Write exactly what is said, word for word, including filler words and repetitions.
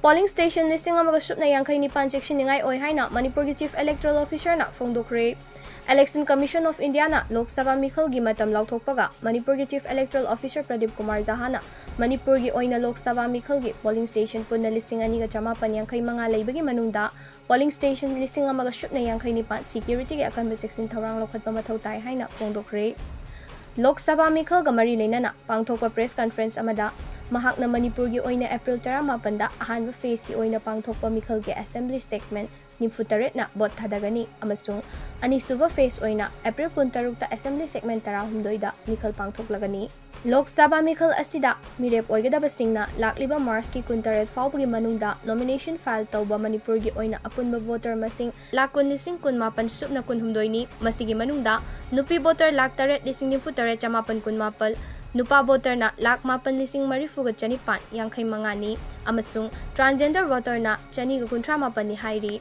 Polling station ꯂꯤꯁꯤꯡ ꯑꯃꯒ ꯁꯨꯞꯅ ꯌꯥꯡꯈꯩ ꯅꯤꯄꯥꯟ ꯆꯦꯛꯁꯤꯟꯅꯤꯡꯉꯥꯏ ꯑꯣꯏ ꯍꯥꯏꯅ ꯃꯅꯤꯄꯨꯔꯒꯤ Chief Electoral Officerꯅ ꯐꯣꯡꯗꯣꯛꯈ꯭ꯔꯦ꯫ Election Commission of Indiaꯅ Lok Sabha ꯃꯤꯈꯜꯒꯤ ꯃꯇꯝ ꯂꯥꯎꯊꯣꯛꯄꯒ ꯃꯅꯤꯄꯨꯔꯒꯤ Chief Electoral Officer Pradeep Kumar ꯖꯍꯥꯅ ꯃꯅꯤꯄꯨꯔꯒꯤ ꯑꯣꯏꯅ ꯂꯣꯛ ꯁꯚꯥ ꯃꯤꯈꯜꯒꯤ polling station ꯄꯨꯟꯅ ꯂꯤꯁꯤꯡ ꯑꯅꯤꯒ ꯆꯃꯥꯄꯟ ꯌꯥꯡꯈꯩ ꯃꯉꯥ ꯂꯩꯕꯒꯤ ꯃꯅꯨꯡꯗ polling station ꯂꯤꯁꯤꯡ ꯑꯃꯒ ꯁꯨꯞꯅ ꯌꯥꯡꯈꯩ ꯅꯤꯄꯥꯟ securityꯒꯤ ꯑꯀꯟꯕ ꯆꯦꯛꯁꯤꯟ ꯊꯧꯔꯥꯡ ꯂꯧꯈꯠꯄ ꯃꯊꯧ ꯇꯥꯏ ꯍꯥꯏꯅ ꯐꯣꯡꯗꯣꯛꯈ꯭ꯔꯦ꯫ ꯂꯣꯛ ꯁꯚꯥ ꯃꯤꯈꯜꯒ ꯃꯔꯤ ꯂꯩꯅꯅ ꯄꯥꯡꯊꯣꯛꯄ press conference ꯑꯃꯗ ꯃꯍꯥꯛꯅ ꯃꯅꯤꯄꯨꯔꯒꯤ ꯑꯣꯏꯅ April ꯇꯔꯥꯃꯥꯄꯟꯗ ꯑꯍꯥꯟꯕ phaseꯀꯤ ꯑꯣꯏꯅ ꯄꯥꯡꯊꯣꯛꯄ ꯃꯤꯈꯜꯒꯤ assembly segment ꯅꯤꯐꯨ ꯇꯔꯦꯠꯅ vote ꯊꯥꯗꯒꯅꯤ ꯑꯃꯁꯨꯡ ꯑꯅꯤꯁꯨꯕ phase ꯑꯣꯏꯅ April ꯀꯨꯟꯇꯔꯨꯛꯇ assembly segment ꯇꯔꯥꯍꯨꯝꯗꯣꯏꯗ ꯃꯤꯈꯜ ꯄꯥꯡꯊꯣꯛꯂꯒꯅꯤ꯫ ꯂꯣꯛ ꯁꯚꯥ ꯃꯤꯈꯜ ꯑꯁꯤꯗ ꯃꯤꯔꯦꯞ ꯑꯣꯏꯒꯗꯕꯁꯤꯡꯅ ꯂꯥꯛꯂꯤꯕ Marchꯀꯤ ꯀꯨꯟꯇꯔꯦꯠ ꯐꯥꯎꯕꯒꯤ ꯃꯅꯨꯡꯗ nomination file ꯇꯧꯕ ꯃꯅꯤꯄꯨꯔꯒꯤ ꯑꯣꯏꯅ ꯑꯄꯨꯟꯕ voter ꯃꯁꯤꯡ ꯂꯥꯈ ꯀꯨꯟ ꯂꯤꯁꯤꯡ ꯀꯨꯟꯃꯥꯄꯟ ꯁꯨꯞꯅ ꯀꯨꯟꯍꯨꯝꯗꯣꯏꯅꯤ꯫ ꯃꯁꯤꯒꯤ ꯃꯅꯨꯡꯗ ꯅꯨꯄꯤ voter ꯂꯥꯈ ꯇꯔꯦꯠ ꯂꯤꯁꯤꯡ ꯅꯤꯐꯨ ꯇꯔꯦꯠ ꯆꯃꯥꯄꯟ ꯀꯨꯟꯃꯥꯄꯜ, ꯅꯨꯄꯥ voterꯅ ꯂꯥꯈ ꯃꯥꯄꯟ ꯂꯤꯁꯤꯡ ꯃꯔꯤꯐꯨꯒ ꯆꯅꯤꯄꯥꯟ ꯌꯥꯡꯈꯩ ꯃꯉꯥꯅꯤ ꯑꯃꯁꯨꯡ transgender voterꯅ ꯆꯅꯤꯒ ꯀꯨꯟꯊ꯭ꯔꯥ ꯃꯥꯄꯟꯅꯤ ꯍꯥꯏꯔꯤ꯫